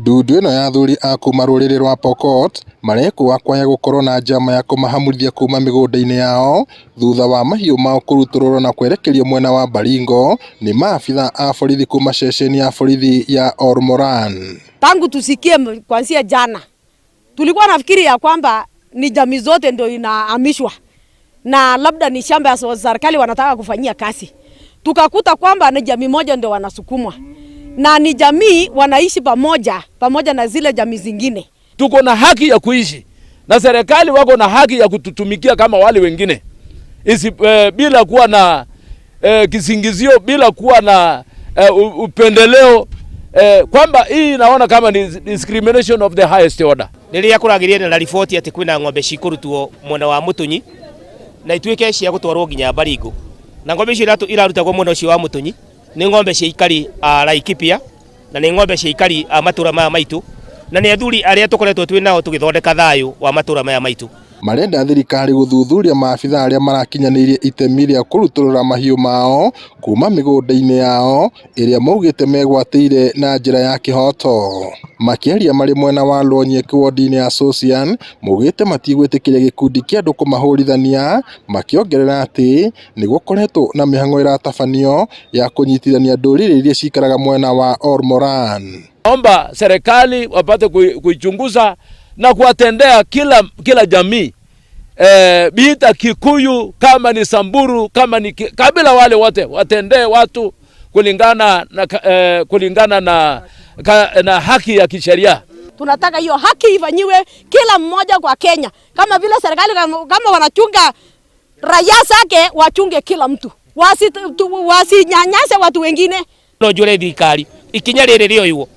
Ndundu ĩno ya athuri a kuma rũrĩrĩ rwa Pokot marekũa kwaya gũkorwo na njama ya kũmahamurithia kuma mĩgũnda-inĩ yao thutha wa mahiũ mao kũrutũrũrwo na kwerekerio mwena wa Baringo nĩ maabitha a borithi kuma ceceni ya borithi ya Olmoran. Tangu tusikie kuanzia jana, tulikuwa nafikiri ya kwamba ni jamii zote ndio inahamishwa na labda ni shamba ya serikali wanataka kufanyia kazi. Tukakuta kwamba ni jamii moja ndio wanasukumwa na ni jamii wanaishi pamoja pamoja na zile jamii zingine. Tuko na haki ya kuishi na serikali wako na haki ya kututumikia kama wale wengine isi, bila kuwa na kisingizio, bila kuwa na upendeleo kwamba hii naona kama ni discrimination of the highest order. Rĩrĩa kũragĩrire na riboti atĩ kwĩna ng'ombe cikũrutwo mwena wa Mũtũnyi na ituĩke cia gũtwarwo nginya Baringo, na ng'ombe icio irarutagwo mwena ũcio wa Mũtũnyi nĩ ng'ombe cia aikari a Laikipia na nĩ ng'ombe cia aikari a matũra maya maitũ na nĩ athuri arĩa tũkoretwo twĩ nao tũgĩthondeka thayũ wa matũra maya maitũ. Marenda thirikari gũthuthuria maabitha arĩa marakinyanĩirie itemi rĩa kũrutũrũra mahiũ mao kuma mĩgũnda-inĩ yao ĩrĩa maugĩte megwatĩire na njĩra ya kĩhoto. Makĩaria marĩ mwena wa Lonyek wodi-inĩ ya Sosian, maugĩte matigwĩtĩkĩria gĩkundi kĩa andũ kũmahũrithania, makĩongerera atĩ nĩ gũkoretwo na mĩhang'o ĩratabanio ya kũnyitithania ndũrĩrĩ iria cikaraga mwena wa Olmoran. Naomba serikali wapate kuichunguza na kuwatendea kila jamii biita Kikuyu, kama ni Samburu, kama ni kabila, wale wote watendee watu kulingana na haki ya kisheria. Tunataka hiyo haki ifanyiwe kila mmoja kwa Kenya, kama vile serikali kama wanachunga raia zake, wachunge kila mtu, wasinyanyase watu wengine. No njũre thirikari ikinya rĩrĩ rĩoywo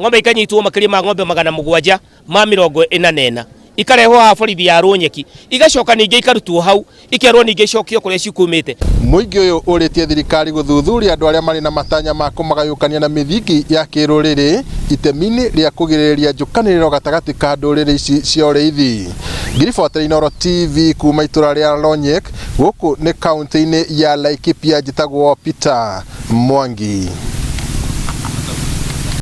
ng'ombe ikanyitwo makĩria ma ng'ombe 744 ikarehwo haha borithi ya Rũnyeki, igacoka ningĩ ikarutwo hau, ikerwo ningĩ icokio kũrĩa cikumĩte. Mũingĩ ũyũ ũrĩtie thirikari gũthuthuria andũ arĩa marĩ na matanya ma kũmagayũkania na mĩthingi ya kĩrũrĩrĩ itemi-inĩ rĩa kũgirĩrĩria njũkanĩrĩro gatagatĩ ka ndũrĩrĩ ici cia ũrĩithi. Ngiribotera Inooro TV kuma itũra rĩa Lonyek gũkũ nĩ kaunti-inĩ ya Laikipia, njĩtagwo Peter Mwangi.